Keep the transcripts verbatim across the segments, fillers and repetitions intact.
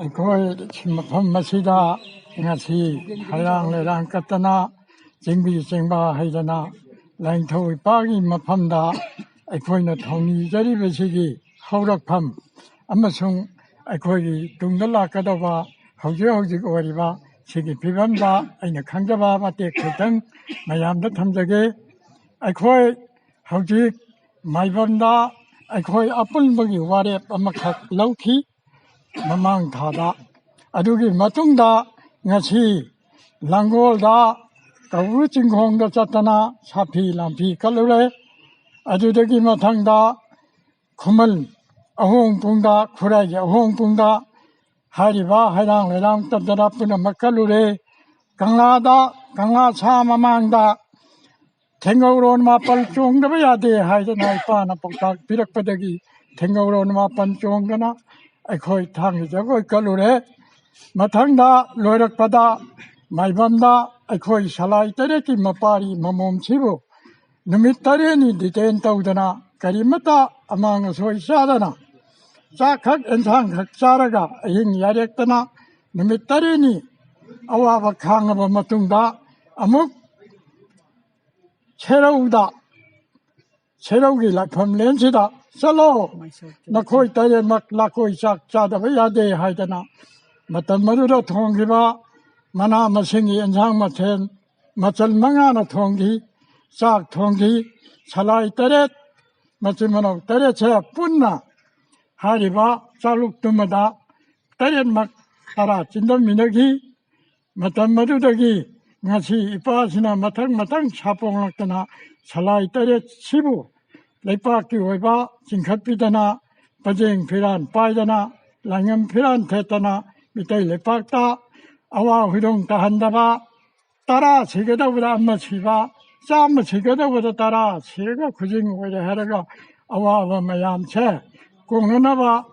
ꯑꯩꯈꯣꯏ ꯃꯐꯝ ꯑꯁꯤꯗ ꯉꯁꯤ ꯍꯩꯔꯥꯡ ꯂꯩꯔꯥꯡ ꯀꯠꯇꯅ, ꯆꯤꯡꯕꯤ ꯆꯤꯡꯕ ꯍꯩꯗꯅ, ꯂꯥꯏꯅꯤꯡꯊꯧ ꯏꯄꯥꯒꯤ ꯃꯐꯝꯗ ꯑꯩꯈꯣꯏꯅ ꯊꯧꯅꯤꯖꯔꯤꯕꯁꯤꯒꯤ ꯍꯧꯔꯛꯐꯝ ꯑꯃꯁꯨꯡ ꯑꯩꯈꯣꯏꯒꯤ ꯇꯨꯡꯗ ꯂꯥꯛꯀꯗꯧꯕ ꯍꯧꯖꯤꯛ ꯍꯧꯖꯤꯛ ꯑꯣꯏꯔꯤꯕ ꯁꯤꯒꯤ ꯐꯤꯕꯝꯗ ꯑꯩꯅ ꯈꯪꯖꯕ ꯃꯇꯦꯛ ꯈꯤꯇꯪ ꯃꯌꯥꯝꯗ ꯊꯝꯖꯒꯦ꯫ ꯑꯩꯈꯣꯏ ꯍꯧꯖꯤꯛ ꯃꯥꯏꯕꯝꯗ ꯑꯩꯈꯣꯏ ꯑꯄꯨꯟꯕꯒꯤ ꯋꯥꯔꯦꯞ ꯑꯃꯈꯛ ꯂꯧꯈꯤ ꯃꯃꯥꯡ ꯊꯥꯗ꯫ ꯑꯗꯨꯒꯤ ꯃꯇꯨꯡꯗ ꯉꯁꯤ ꯂꯥꯡꯒꯣꯜꯗ ꯀꯧꯕ꯭ꯔꯨ ꯆꯤꯡꯈꯣꯡꯗ ꯆꯠꯇꯅ ꯁꯥꯐꯤ ꯂꯥꯟꯐꯤ ꯀꯠꯂꯨꯔꯦ꯫ ꯑꯗꯨꯗꯒꯤ ꯃꯊꯪꯗ ꯈꯨꯃꯟ ꯑꯍꯣꯡꯄꯨꯡꯗ, ꯈꯨꯔꯥꯏꯒꯤ ꯑꯍꯣꯡꯄꯨꯡꯗ ꯍꯥꯏꯔꯤꯕ ꯍꯩꯔꯥꯡ ꯂꯩꯔꯥꯡ ꯇꯝꯗꯅ ꯄꯨꯝꯅꯃꯛ ꯀꯠꯂꯨꯔꯦ꯫ ꯀꯪꯂꯥꯗ, ꯀꯪꯂꯥ ꯁꯥ ꯃꯃꯥꯡꯗ ꯊꯦꯡꯒꯧꯔꯣꯟ ꯃꯥꯄꯜ ꯆꯣꯡꯗꯕ ꯌꯥꯗꯦ ꯍꯥꯏꯗꯅ ꯏꯄꯥꯅ ꯄꯥꯎꯇꯥꯛ ꯄꯤꯔꯛꯄꯗꯒꯤ ꯊꯦꯡꯒꯧꯔꯣꯟ ꯃꯥꯄꯜ ꯆꯣꯡꯗꯅ ꯑꯩꯈꯣꯏ ꯊꯥꯡꯒꯤ ꯖꯒꯣꯏ ꯀꯠꯂꯨꯔꯦ꯫ ꯃꯊꯪꯗ ꯂꯣꯏꯔꯛꯄꯗ ꯃꯥꯏꯕꯝꯗ ꯑꯩꯈꯣꯏ ꯁꯂꯥꯏ ꯇꯔꯦꯠꯀꯤ ꯃꯄꯥꯔꯤ ꯃꯃꯣꯝꯁꯤꯕꯨ ꯅꯨꯃꯤꯠ ꯇꯔꯦꯠꯅꯤ ꯗꯤꯇꯦꯟ ꯇꯧꯗꯅ ꯀꯔꯤꯃꯠꯇ ꯑꯃꯥꯡ ꯑꯁꯣꯏ ꯆꯥꯗꯅ ꯆꯥꯛꯈꯛ ꯑꯦꯟꯁꯥꯡꯈꯛ ꯆꯥꯔꯒ ꯑꯍꯤꯡ ꯌꯥꯔꯦꯛꯇꯅ ꯅꯨꯃꯤꯠ ꯇꯔꯦꯠꯅꯤ ꯑꯋꯥꯕ ꯈꯥꯡꯉꯕ ꯃꯇꯨꯡꯗ ꯑꯃꯨꯛ ꯁꯦꯔꯧꯗ, ꯁꯦꯔꯧꯒꯤ ꯂꯥꯏꯐꯝꯂꯦꯟꯁꯤꯗ ꯆꯠꯂꯣ, ꯅꯈꯣꯏ ꯇꯔꯦꯠꯃꯛ ꯂꯥꯀꯣꯏ ꯆꯥꯛ ꯆꯥꯗꯕ ꯌꯥꯗꯦ ꯍꯥꯏꯗꯅ ꯃꯇꯝ ꯑꯗꯨꯗ ꯊꯣꯡꯈꯤꯕ ꯃꯅꯥ ꯃꯁꯤꯡꯒꯤ ꯑꯦꯟꯁꯥꯡ ꯃꯊꯦꯜ ꯃꯆꯜ ꯃꯉꯥꯅ ꯊꯣꯡꯈꯤ, ꯆꯥꯛ ꯊꯣꯡꯈꯤ꯫ ꯁꯂꯥꯏ ꯇꯔꯦꯠ, ꯃꯆꯤꯟ ꯃꯅꯥꯎ ꯇꯔꯦꯠꯁꯦ ꯄꯨꯟꯅ ꯍꯥꯏꯔꯤꯕ ꯆꯥꯂꯨꯛꯇꯨꯃꯗ ꯇꯔꯦꯠꯃꯛ ꯇꯔꯥ ꯆꯤꯟꯗꯝꯃꯤꯟꯅꯈꯤ꯫ ꯃꯇꯝ ꯑꯗꯨꯗꯒꯤ ꯉꯁꯤ ꯏꯄꯥꯁꯤꯅ ꯃꯊꯪ ꯃꯊꯪ ꯁꯥꯄꯣꯡꯂꯛꯇꯅ ꯁꯂꯥꯏ ꯇꯔꯦꯠꯁꯤꯕꯨ ꯂꯩꯄꯥꯛꯀꯤ ꯑꯣꯏꯕ ꯆꯤꯡꯈꯠꯄꯤꯗꯅ, ꯄꯖꯦꯡ ꯐꯤꯔꯥꯟ ꯄꯥꯏꯗꯅ, ꯂꯥꯏꯉꯝ ꯐꯤꯔꯥꯟ ꯊꯦꯠꯇꯅ, ꯃꯤꯇꯩ ꯂꯩꯄꯥꯛꯇ ꯑꯋꯥ ꯍꯨꯏꯗꯣꯡ ꯇꯥꯍꯟꯗꯕ, ꯇꯔꯥ ꯁꯤꯒꯗꯧꯕꯗ ꯑꯃ ꯁꯤꯕ, ꯆꯥꯝꯃ ꯁꯤꯒꯗꯧꯕꯗ ꯇꯔꯥ ꯁꯤꯔꯒ ꯈꯨꯖꯤꯡ ꯑꯣꯏꯔꯦ ꯍꯥꯏꯔꯒ ꯑꯋꯥꯕ ꯃꯌꯥꯝꯁꯦ ꯀꯣꯡꯅꯅꯕ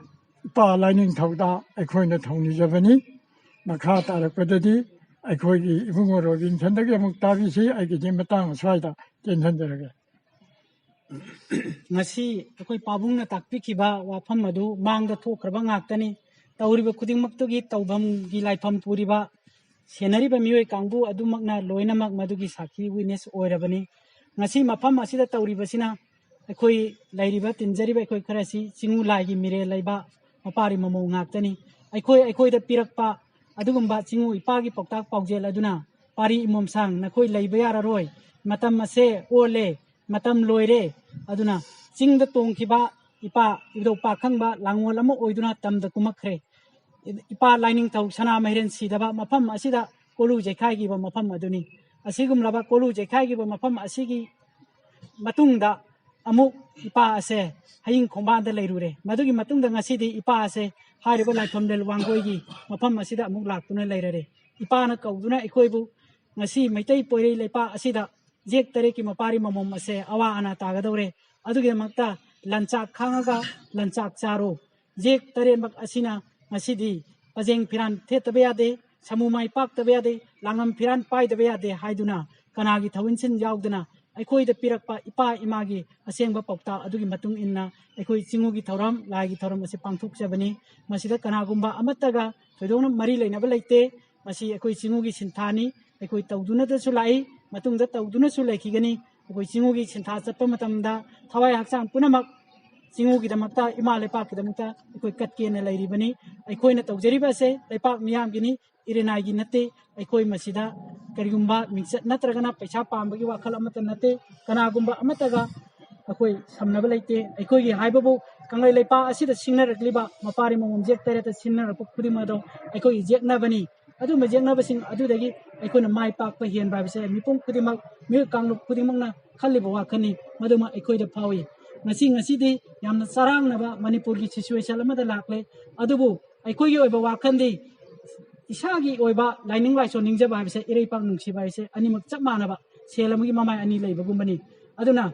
ꯏꯄꯥ ꯂꯥꯏꯅꯤꯡꯊꯧꯗ ꯑꯩꯈꯣꯏꯅ ꯊꯧꯅꯤꯖꯕꯅꯤ꯫ ꯃꯈꯥ ꯇꯥꯔꯛꯄꯗꯗꯤ ꯑꯩꯈꯣꯏꯒꯤ ꯏꯕꯨꯡꯉꯣ ꯔꯣꯕꯤꯟꯁꯟꯗꯒꯤ ꯑꯃꯨꯛ ꯇꯥꯕꯤꯁꯤ꯫ ꯑꯩꯒꯤꯗꯤ ꯃꯇꯥꯡ ꯑꯁ꯭ꯋꯥꯏꯗ ꯇꯦꯟꯁꯤꯟꯖꯔꯒꯦ꯫ ꯉꯁꯤ ꯑꯩꯈꯣꯏ ꯄꯥꯕꯨꯡꯅ ꯇꯥꯛꯄꯤꯈꯤꯕ ꯋꯥꯐꯝ ꯑꯗꯨ ꯃꯥꯡꯗ ꯊꯣꯛꯈ꯭ꯔꯕ ꯉꯥꯛꯇꯅꯤ꯫ ꯇꯧꯔꯤꯕ ꯈꯨꯗꯤꯡꯃꯛꯇꯨꯒꯤ ꯇꯧꯐꯝꯒꯤ ꯂꯥꯏꯐꯝ ꯄꯨꯔꯤꯕ, ꯁꯦꯟꯅꯔꯤꯕ ꯃꯤꯑꯣꯏ ꯀꯥꯡꯕꯨ ꯑꯗꯨꯃꯛꯅ ꯂꯣꯏꯅꯃꯛ ꯃꯗꯨꯒꯤ ꯁꯥꯈꯤ, witness ꯑꯣꯏꯔꯕꯅꯤ꯫ ꯉꯁꯤ ꯃꯐꯝ ꯑꯁꯤꯗ ꯇꯧꯔꯤꯕꯁꯤꯅ ꯑꯩꯈꯣꯏ ꯂꯩꯔꯤꯕ, ꯇꯤꯟꯖꯔꯤꯕ ꯑꯩꯈꯣꯏ ꯈꯔꯁꯤ ꯆꯤꯡꯉꯨ ꯂꯥꯏꯒꯤ ꯃꯤꯔꯦꯜ ꯂꯩꯕ ꯃꯄꯥꯔꯤ ꯃꯃꯧ ꯉꯥꯛꯇꯅꯤ꯫ ꯑꯩꯈꯣꯏ, ꯑꯩꯈꯣꯏꯗ ꯄꯤꯔꯛꯄ ꯑꯗꯨꯒꯨꯝꯕ ꯆꯤꯡꯉꯨ ꯏꯄꯥꯒꯤ ꯄꯥꯎꯇꯥꯛ ꯄꯥꯎꯖꯦꯜ ꯑꯗꯨꯅ ꯄꯥꯔꯤ ꯏꯃꯣꯝꯁꯥꯡ, ꯅꯈꯣꯏ ꯂꯩꯕ ꯌꯥꯔꯔꯣꯏ, ꯃꯇꯝ ꯑꯁꯦ ꯑꯣꯜꯂꯦ, ꯃꯇꯝ ꯂꯣꯏꯔꯦ꯫ ꯑꯗꯨꯅ ꯆꯤꯡꯗ ꯇꯣꯡꯈꯤꯕ ꯏꯄꯥ ꯏꯕꯨꯙꯧ ꯄꯥꯈꯪꯕ ꯂꯥꯡꯒꯣꯜ ꯑꯃ ꯑꯣꯏꯗꯨꯅ ꯇꯝꯗ ꯀꯨꯝꯃꯛꯈ꯭ꯔꯦ꯫ ꯏꯄꯥ ꯂꯥꯏꯅꯤꯡꯊꯧ ꯁꯅꯥꯃꯍꯤꯔꯦꯟ ꯁꯤꯗꯕ ꯃꯐꯝ ꯑꯁꯤꯗ ꯀꯣꯂꯨ ꯆꯩꯈꯥꯏꯈꯤꯕ ꯃꯐꯝ ꯑꯗꯨꯅꯤ꯫ ꯑꯁꯤꯒꯨꯝꯂꯕ ꯀꯣꯂꯨ ꯆꯩꯈꯥꯏꯈꯤꯕ ꯃꯐꯝ ꯑꯁꯤꯒꯤ ꯃꯇꯨꯡꯗ ꯑꯃꯨꯛ ꯏꯄꯥ ꯑꯁꯦ ꯍꯌꯤꯡ ꯈꯣꯡꯕꯥꯟꯗ ꯂꯩꯔꯨꯔꯦ꯫ ꯃꯗꯨꯒꯤ ꯃꯇꯨꯡꯗ ꯉꯁꯤꯗꯤ ꯏꯄꯥ ꯑꯁꯦ ꯍꯥꯏꯔꯤꯕ ꯂꯥꯏꯐꯝꯂꯦꯟ ꯋꯥꯡꯒꯣꯏꯒꯤ ꯃꯐꯝ ꯑꯁꯤꯗ ꯑꯃꯨꯛ ꯂꯥꯛꯇꯨꯅ ꯂꯩꯔꯔꯦ꯫ ꯏꯄꯥꯅ ꯀꯧꯗꯨꯅ ꯑꯩꯈꯣꯏꯕꯨ ꯉꯁꯤ ꯃꯩꯇꯩ ꯄꯣꯏꯔꯩ ꯂꯩꯄꯥꯛ ꯑꯁꯤꯗ ꯌꯦꯛ ꯇꯔꯦꯠꯀꯤ ꯃꯄꯥꯔꯤ ꯃꯃꯣꯝ ꯑꯁꯦ ꯑꯋꯥ ꯑꯅꯥ ꯇꯥꯒꯗꯧꯔꯦ꯫ ꯑꯗꯨꯒꯤꯗꯃꯛꯇ ꯂꯟꯆꯥꯛ ꯈꯥꯡꯉꯒ ꯂꯟꯆꯥꯛ ꯆꯥꯔꯣ꯫ ꯌꯦꯛ ꯇꯔꯦꯠꯃꯛ ꯑꯁꯤꯅ ꯉꯁꯤꯗꯤ ꯄꯖꯦꯡ ꯐꯤꯔꯥꯟ ꯊꯦꯠꯇꯕ ꯌꯥꯗꯦ, ꯁꯃꯨ ꯃꯥꯏ ꯄꯥꯛꯇꯕ ꯌꯥꯗꯦ, ꯂꯥꯡꯉꯝ ꯐꯤꯔꯥꯟ ꯄꯥꯏꯗꯕ ꯌꯥꯗꯦ ꯍꯥꯏꯗꯨꯅ ꯀꯅꯥꯒꯤ ꯊꯧꯏꯟꯁꯤꯟ ꯌꯥꯎꯗꯅ ꯑꯩꯈꯣꯏꯗ ꯄꯤꯔꯛꯄ ꯏꯄꯥ ꯏꯃꯥꯒꯤ ꯑꯁꯦꯡꯕ ꯄꯥꯎꯇꯥꯛ ꯑꯗꯨꯒꯤ ꯃꯇꯨꯡ ꯏꯟꯅ ꯑꯩꯈꯣꯏ ꯆꯤꯡꯉꯨꯒꯤ ꯊꯧꯔꯝ, ꯂꯥꯏꯒꯤ ꯊꯧꯔꯝ ꯑꯁꯤ ꯄꯥꯡꯊꯣꯛꯆꯕꯅꯤ꯫ ꯃꯁꯤꯗ ꯀꯅꯥꯒꯨꯝꯕ ꯑꯃꯠꯇꯒ ꯊꯣꯏꯗꯣꯛꯅ ꯃꯔꯤ ꯂꯩꯅꯕ ꯂꯩꯇꯦ꯫ ꯃꯁꯤ ꯑꯩꯈꯣꯏ ꯆꯤꯡꯉꯨꯒꯤ ꯁꯤꯟꯊꯥꯅꯤ꯫ ꯑꯩꯈꯣꯏ ꯇꯧꯗꯨꯅꯗꯁꯨ ꯂꯥꯛꯏ, ꯃꯇꯨꯡꯗ ꯇꯧꯗꯨꯅꯁꯨ ꯂꯩꯈꯤꯒꯅꯤ꯫ ꯑꯩꯈꯣꯏ ꯆꯤꯡꯉꯨꯒꯤ ꯁꯤꯟꯊꯥ ꯆꯠꯄ ꯃꯇꯝꯗ ꯊꯋꯥꯏ ꯍꯛꯆꯥꯡ ꯄꯨꯝꯅꯃꯛ ꯆꯤꯡꯉꯨꯒꯤꯗꯃꯛꯇ, ꯏꯃꯥ ꯂꯩꯄꯥꯛꯀꯤꯗꯃꯛꯇ ꯑꯩꯈꯣꯏ ꯀꯠꯀꯦꯅ ꯂꯩꯔꯤꯕꯅꯤ꯫ ꯑꯩꯈꯣꯏꯅ ꯇꯧꯖꯔꯤꯕ ꯑꯁꯦ ꯂꯩꯄꯥꯛ ꯃꯤꯌꯥꯝꯒꯤꯅꯤ, ꯏꯔꯦꯅꯥꯏꯒꯤ ꯅꯠꯇꯦ꯫ ꯑꯩꯈꯣꯏ ꯃꯁꯤꯗ ꯀꯔꯤꯒꯨꯝꯕ ꯃꯤꯡꯆꯠ ꯅꯠꯇ꯭ꯔꯒꯅ ꯄꯩꯁꯥ ꯄꯥꯝꯕꯒꯤ ꯋꯥꯈꯜ ꯑꯃꯠꯇ ꯅꯠꯇꯦ꯫ ꯀꯅꯥꯒꯨꯝꯕ ꯑꯃꯠꯇꯒ ꯑꯩꯈꯣꯏ ꯁꯝꯅꯕ ꯂꯩꯇꯦ꯫ ꯑꯩꯈꯣꯏꯒꯤ ꯍꯥꯏꯕꯕꯨ ꯀꯪꯂꯩ ꯂꯩꯄꯥꯛ ꯑꯁꯤꯗ ꯁꯤꯡꯅꯔꯛꯂꯤꯕ ꯃꯄꯥꯔꯤ ꯃꯃꯣꯝ ꯌꯦꯛ ꯇꯔꯦꯠꯇ ꯁꯤꯡꯅꯔꯛꯄ ꯈꯨꯗꯤꯡꯃꯛ ꯑꯗꯣ ꯑꯩꯈꯣꯏꯒꯤ ꯌꯦꯛꯅꯕꯅꯤ꯫ ꯑꯗꯨꯝꯕ ꯌꯦꯛꯅꯕꯁꯤꯡ ꯑꯗꯨꯗꯒꯤ ꯑꯩꯈꯣꯏꯅ ꯃꯥꯏ ꯄꯥꯛꯄ ꯍꯦꯟꯕ ꯍꯥꯏꯕꯁꯦ ꯃꯤꯄꯨꯝ ꯈꯨꯗꯤꯡꯃꯛ, ꯃꯤꯑꯣꯏ ꯀꯥꯡꯂꯨꯞ ꯈꯨꯗꯤꯡꯃꯛꯅ ꯈꯜꯂꯤꯕ ꯋꯥꯈꯜꯅꯤ꯫ ꯃꯗꯨꯃ ꯑꯩꯈꯣꯏꯗ ꯐꯥꯎꯏ꯫ ꯉꯁꯤ, ꯉꯁꯤꯗꯤ ꯌꯥꯝꯅ ꯆꯔꯥꯡꯅꯕ ꯃꯅꯤꯄꯨꯔꯒꯤ situation ꯑꯃꯗ ꯂꯥꯛꯂꯦ꯫ ꯑꯗꯨꯕꯨ ꯑꯩꯈꯣꯏꯒꯤ ꯑꯣꯏꯕ ꯋꯥꯈꯜꯗꯤ ꯏꯁꯥꯒꯤ ꯑꯣꯏꯕ ꯂꯥꯏꯅꯤꯡ ꯂꯥꯏꯁꯣꯟ ꯅꯤꯡꯖꯕ ꯍꯥꯏꯕꯁꯦ, ꯏꯔꯩꯄꯥꯛ ꯅꯨꯡꯁꯤꯕ ꯍꯥꯏꯕꯁꯦ ꯑꯅꯤꯃꯛ ꯆꯞ ꯃꯥꯟꯅꯕ, ꯁꯦꯜ ꯑꯃꯒꯤ ꯃꯃꯥꯏ ꯑꯅꯤ ꯂꯩꯕꯒꯨꯝꯕꯅꯤ꯫ ꯑꯗꯨꯅ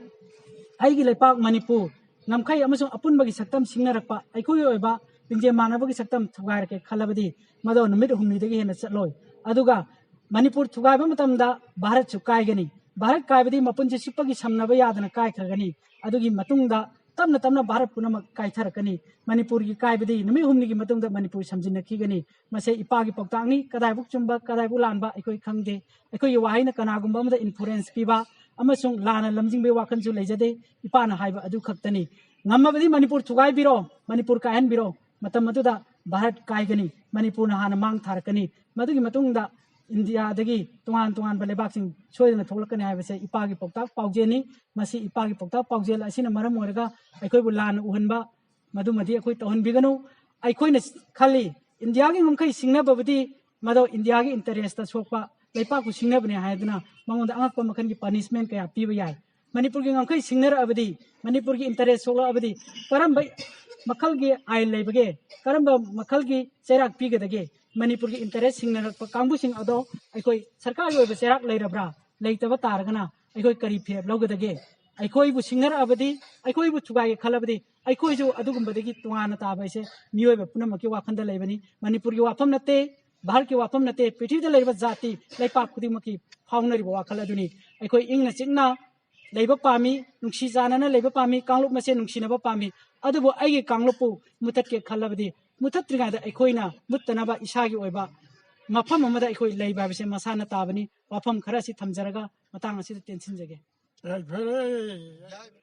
ꯑꯩꯒꯤ ꯂꯩꯄꯥꯛ ꯃꯅꯤꯄꯨꯔ ꯉꯝꯈꯩ ꯑꯃꯁꯨꯡ ꯑꯄꯨꯟꯕꯒꯤ ꯁꯛꯇꯝ ꯁꯤꯡꯅꯔꯛꯄ, ꯑꯩꯈꯣꯏꯒꯤ ꯑꯣꯏꯕ ꯂꯤꯡꯖꯦꯜ ꯃꯥꯟꯅꯕꯒꯤ ꯁꯛꯇꯝ ꯊꯨꯒꯥꯏꯔꯛꯀꯦ ꯈꯜꯂꯕꯗꯤ ꯃꯗꯨ ꯅꯨꯃꯤꯠ ꯍꯨꯝꯅꯤꯗꯒꯤ ꯍꯦꯟꯅ ꯆꯠꯂꯣꯏ꯫ ꯑꯗꯨꯒ ꯃꯅꯤꯄꯨꯔ ꯊꯨꯒꯥꯏꯕ ꯃꯇꯝꯗ ꯚꯥꯔꯠꯁꯨ ꯀꯥꯏꯒꯅꯤ꯫ ꯚꯥꯔꯠ ꯀꯥꯏꯕꯗꯤ ꯃꯄꯨꯟꯁꯤ ꯆꯨꯞꯄꯒꯤ ꯁꯝꯅꯕ ꯌꯥꯗꯅ ꯀꯥꯏꯈ꯭ꯔꯒꯅꯤ꯫ ꯑꯗꯨꯒꯤ ꯃꯇꯨꯡꯗ ꯇꯞꯅ ꯇꯞꯅ ꯚꯥꯔꯠ ꯄꯨꯝꯅꯃꯛ ꯀꯥꯏꯊꯔꯛꯀꯅꯤ꯫ ꯃꯅꯤꯄꯨꯔꯒꯤ ꯀꯥꯏꯕꯗꯤ ꯅꯨꯃꯤꯠ ꯍꯨꯝꯅꯤꯒꯤ ꯃꯇꯨꯡꯗ ꯃꯅꯤꯄꯨꯔ ꯁꯝꯖꯤꯟꯅꯈꯤꯒꯅꯤ꯫ ꯃꯁꯤ ꯏꯄꯥꯒꯤ ꯄꯥꯎꯇꯥꯛꯅꯤ꯫ ꯀꯗꯥꯏꯕꯨꯛ ꯆꯨꯝꯕ, ꯀꯗꯥꯏꯕꯨꯛ ꯂꯥꯟꯕ ꯑꯩꯈꯣꯏ ꯈꯪꯗꯦ꯫ ꯑꯩꯈꯣꯏꯒꯤ ꯋꯥꯍꯩꯅ ꯀꯅꯥꯒꯨꯝꯕ ꯑꯃꯗ ꯏꯟꯐ꯭ꯂꯨꯌꯦꯟꯁ ꯄꯤꯕ ꯑꯃꯁꯨꯡ ꯂꯥꯟꯅ ꯂꯝꯖꯤꯡꯕꯒꯤ ꯋꯥꯈꯜꯁꯨ ꯂꯩꯖꯗꯦ꯫ ꯏꯄꯥꯅ ꯍꯥꯏꯕ ꯑꯗꯨ ꯈꯛꯇꯅꯤ꯫ ꯉꯝꯃꯕꯗꯤ ꯃꯅꯤꯄꯨꯔ ꯊꯨꯒꯥꯏꯕꯤꯔꯣ, ꯃꯅꯤꯄꯨꯔ ꯀꯥꯏꯍꯟꯕꯤꯔꯣ꯫ ꯃꯇꯝ ꯑꯗꯨꯗ ꯚꯥꯔꯠ ꯀꯥꯏꯒꯅꯤ, ꯃꯅꯤꯄꯨꯔꯅ ꯍꯥꯟꯅ ꯃꯥꯡ ꯊꯥꯔꯛꯀꯅꯤ꯫ ꯃꯗꯨꯒꯤ ꯃꯇꯨꯡꯗ ꯏꯟꯗꯤꯌꯥꯗꯒꯤ ꯇꯣꯉꯥꯟ ꯇꯣꯉꯥꯟꯕ ꯂꯩꯕꯥꯛꯁꯤꯡ ꯁꯣꯏꯗꯅ ꯊꯣꯛꯂꯛꯀꯅꯤ ꯍꯥꯏꯕꯁꯦ ꯏꯄꯥꯒꯤ ꯄꯥꯎꯇꯥꯛ ꯄꯥꯎꯖꯦꯜꯅꯤ꯫ ꯃꯁꯤ ꯏꯄꯥꯒꯤ ꯄꯥꯎꯇꯥꯛ ꯄꯥꯎꯖꯦꯜ ꯑꯁꯤꯅ ꯃꯔꯝ ꯑꯣꯏꯔꯒ ꯑꯩꯈꯣꯏꯕꯨ ꯂꯥꯟꯅ ꯎꯍꯟꯕ, ꯃꯗꯨꯃꯗꯤ ꯑꯩꯈꯣꯏ ꯇꯧꯍꯟꯕꯤꯒꯅꯨ꯫ ꯑꯩꯈꯣꯏꯅ ꯈꯜꯂꯤ, ꯏꯟꯗꯤꯌꯥꯒꯤ ꯉꯝꯈꯩ ꯁꯤꯡꯅꯕꯕꯨꯗꯤ ꯃꯗꯨ ꯏꯟꯗꯤꯌꯥꯒꯤ ꯏꯟꯇꯔꯦꯁꯇ ꯁꯣꯛꯄ, ꯂꯩꯄꯥꯛꯄꯨ ꯁꯤꯡꯅꯕꯅꯦ ꯍꯥꯏꯗꯨꯅ ꯃꯉꯣꯟꯗ ꯑꯉꯛꯄ ꯃꯈꯜꯒꯤ ꯄꯅꯤꯁꯃꯦꯟ ꯀꯌꯥ ꯄꯤꯕ ꯌꯥꯏ꯫ ꯃꯅꯤꯄꯨꯔꯒꯤ ꯉꯝꯈꯩ ꯁꯤꯡꯅꯔꯛꯑꯕꯗꯤ, ꯃꯅꯤꯄꯨꯔꯒꯤ ꯏꯟꯇꯔꯦꯁ ꯁꯣꯛꯂꯛꯑꯕꯗꯤ, ꯀꯔꯝꯕ ꯃꯈꯜꯒꯤ ꯑꯥꯏꯟ ꯂꯩꯕꯒꯦ? ꯀꯔꯝꯕ ꯃꯈꯜꯒꯤ ꯆꯩꯔꯥꯛ ꯄꯤꯒꯗꯒꯦ? ꯃꯅꯤꯄꯨꯔꯒꯤ ꯏꯟꯇꯔꯦꯁ ꯁꯤꯡꯅꯔꯛꯄ ꯀꯥꯡꯕꯨꯁꯤꯡ ꯑꯗꯣ ꯑꯩꯈꯣꯏ ꯁꯔꯀꯥꯔꯒꯤ ꯑꯣꯏꯕ ꯆꯩꯔꯥꯛ ꯂꯩꯔꯕ꯭ꯔꯥ? ꯂꯩꯇꯕ ꯇꯥꯔꯒꯅ ꯑꯩꯈꯣꯏ ꯀꯔꯤ ꯐꯤꯔꯦꯞ ꯂꯧꯒꯗꯒꯦ? ꯑꯩꯈꯣꯏꯕꯨ ꯁꯤꯡꯅꯔꯛꯑꯕꯗꯤ, ꯑꯩꯈꯣꯏꯕꯨ ꯊꯨꯒꯥꯏꯒꯦ ꯈꯜꯂꯕꯗꯤ, ꯑꯩꯈꯣꯏꯁꯨ ꯑꯗꯨꯒꯨꯝꯕꯗꯒꯤ ꯇꯣꯉꯥꯟꯅ ꯇꯥꯕ ꯍꯥꯏꯁꯦ ꯃꯤꯑꯣꯏꯕ ꯄꯨꯝꯅꯃꯛꯀꯤ ꯋꯥꯈꯜꯗ ꯂꯩꯕꯅꯤ꯫ ꯃꯅꯤꯄꯨꯔꯒꯤ ꯋꯥꯐꯝ ꯅꯠꯇꯦ, ꯚꯥꯔꯠꯀꯤ ꯋꯥꯐꯝ ꯅꯠꯇꯦ, ꯄ꯭ꯔꯤꯊꯤꯕꯤꯗ ꯂꯩꯔꯤꯕ ꯖꯥꯇꯤ ꯂꯩꯄꯥꯛ ꯈꯨꯗꯤꯡꯃꯛꯀꯤ ꯐꯥꯎꯅꯔꯤꯕ ꯋꯥꯈꯜ ꯑꯗꯨꯅꯤ꯫ ꯑꯩꯈꯣꯏ ꯏꯪꯅ ꯆꯤꯛꯅ ꯂꯩꯕ ꯄꯥꯝꯃꯤ, ꯅꯨꯡꯁꯤ ꯆꯥꯟꯅꯅ ꯂꯩꯕ ꯄꯥꯝꯃꯤ, ꯀꯥꯡꯂꯨꯞ ꯃꯁꯦꯟ ꯅꯨꯡꯁꯤꯅꯕ ꯄꯥꯝꯃꯤ꯫ ꯑꯗꯨꯕꯨ ꯑꯩꯒꯤ ꯀꯥꯡꯂꯨꯞꯄꯨ ꯃꯨꯊꯠꯀꯦ ꯈꯜꯂꯕꯗꯤ, ꯃꯨꯊꯠꯇ꯭ꯔꯤꯉꯩꯗ ꯑꯩꯈꯣꯏꯅ ꯃꯨꯠꯇꯅꯕ ꯏꯁꯥꯒꯤ ꯑꯣꯏꯕ ꯃꯐꯝ ꯑꯃꯗ ꯑꯩꯈꯣꯏ ꯂꯩꯕ ꯍꯥꯏꯕꯁꯦ ꯃꯁꯥꯅ ꯇꯥꯕꯅꯤ꯫ ꯋꯥꯐꯝ ꯈꯔ ꯑꯁꯤ ꯊꯝꯖꯔꯒ ꯃꯇꯥꯡ ꯑꯁꯤꯗ ꯇꯦꯟꯁꯤꯟꯖꯒꯦ꯫ ꯌꯥꯏꯐꯔꯦ꯫